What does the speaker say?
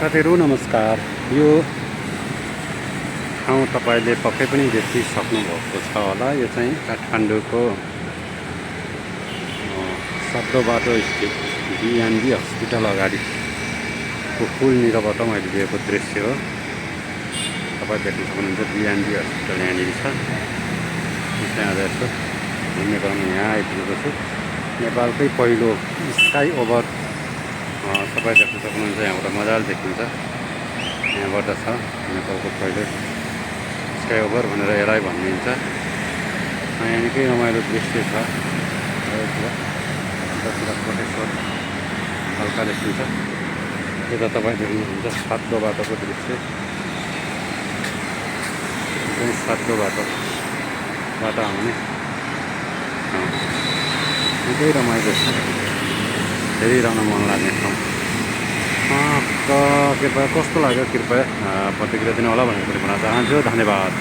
साथीहरू नमस्कार। यो ठाउँ तपाईँले पक्कै पनि देखिसक्नुभएको छ होला। यो चाहिँ काठमाडौँको सब्दोबाटो स्थित बिएनबी हस्पिटल अगाडिको पुलनिरबाट मैले लिएको दृश्य हो। तपाईँ देख्न सक्नुहुन्छ बिएनबी हस्पिटल यहाँनिर छ। म चाहिँ आज यसो घुम्ने क्रममा यहाँ आइपुगेको छु। नेपालकै पहिलो स्काई ओभर तपाईँ देख्न सक्नुहुन्छ। यहाँबाट मजाले देखिन्छ। यहाँबाट छ नेपालको पहिलो स्काई ओभर भनेर यसलाई भनिन्छ। यहाँ निकै रमाइलो दृश्य छ। यतातिर कोटेश्वर हल्का देखिन्छ। यता तपाईँ देख्नुहुन्छ सातो बाटोको दृश्य। सातो बाटोबाट आउने निकै रमाइलो छ। हेरिरहन मन लाग्ने ठाउँ। कृपया कस्तो लाग्यो कृपया प्रतिक्रिया दिनु होला भनेर पनि भन्न चाहन्छु। धन्यवाद।